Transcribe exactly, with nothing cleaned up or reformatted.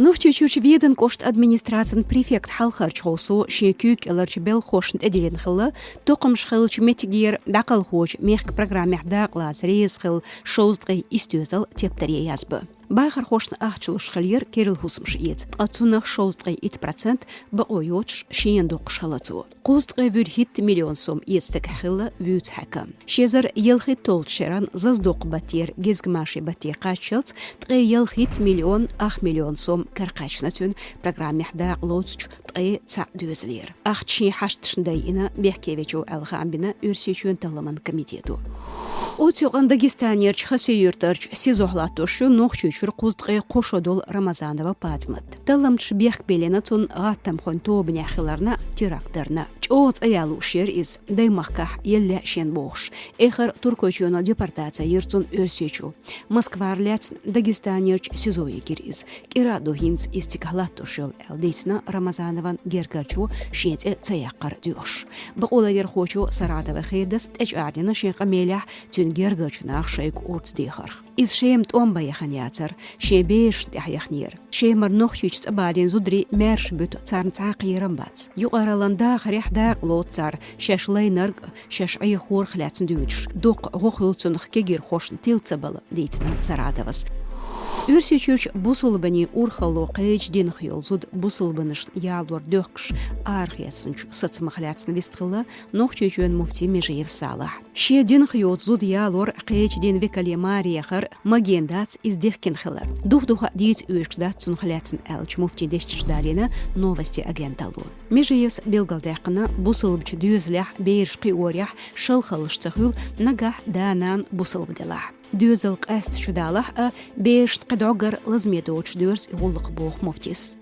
Нохчийчуьрчу Веданан кӀоштан администрацин префект Хьалхарча Ховсо шен куьйга кӀеларчу белхалошна тӀедиллина хилла, токхамаш хиллачу меттигера дӀакхалхочу мехкан программехь дакъалаца реза хилла шовзткъе исс доьзал тептаре язбан. Бахархошна ахча луш хиллера керла хӀусамаш эца, ткъа цунах шовзткъе итт процент бакъо йоцуш шена доккхуш хилла цо. Кхузткъе вуьрхӀитта миллион сом эца дагахь хилла вуьйцу хьаькам. Ши эзар ялхитталгӀачу шеран зазадоккху баттера гезгамашин батте кхаччалц ткъе ялхитталгӀа миллион ах миллион сом каракхаьчна цуьнан программехь дакъалоцучу ткъе цхьаъ доьзалера. Ахча шен хьашташна дайина бехкевечо аьлла хаам бина Оьрсийчоьнан талламан комитето. Оццу юкъанна Дагестанерчу Хасавюртарчу СИЗО-хь латтош ю Нохчийчуьра кхузткъе кхо шо долу Рамазанова ПатӀимат. Талламчаша бехк биллина цунна гӀаттамхойн тобанехь хиларна, теракт дарна. ЧӀогӀа цӀа ян лууш яра иза, даймахкахь елла шен бохуш. Эххар Туркойчоьно депортаци йира цунна Оьрсийчу. Москвара лаьцна Дагестанерчу СИЗО йигира иза. КӀира а ду хӀинца иза цигахь латтош йолу аьлла дийцина Рамазановн гергарчо шен цӀе ца яккхар доьхуш. Бакъоларъярхочо Саратовн Хедас тӀечӀагӀдина шен къамелехь цуьнан гергарчу наха шайга орца дехарх. Иза Шема тӀом бан яхана яцара, шен берашна тӀехь яхнера. Шемара Нохчийчу цӀа балийна зударий маьрша буьту, царна цхьа а кхерам бац. Юкъараллин дахарехь дакъалоцу цара, шаьш лайнарг а, шаьш Ӏехорах лаьцна дуьйцуш, доккха гӀо хуьлу цунах кегийрхошна тила ца бала, дийцина Саратовс. Оьрсийчуьрчу бусалбанийн урхалло кхечу динах йолу зуда бусалбанашна ялор доьхкуш арахецначу сацамах лаьцна вистхилла Нохчийчоьнан муфти Межиев Салахь. Шен динах йоцу зуда ялор кхечу динан векале маре яхар магийна дац иза дихкина хилар. Дух-духа дийца оьшуш дац цунах лаьцна аьллачу муфтин дешнаш далийна Новости агенталло. Межиевс билгалдаьккхина, бусалбачу доьзалехь бераш кхиорехь шалхаллаш ца хуьлу, нагахь да-нана бусалба делахь. Доьзал къаьсттина чу далахь а, берашна кхин дӀогара лазаме доцуш доьрзу и гӀуллакх, боху муфтис.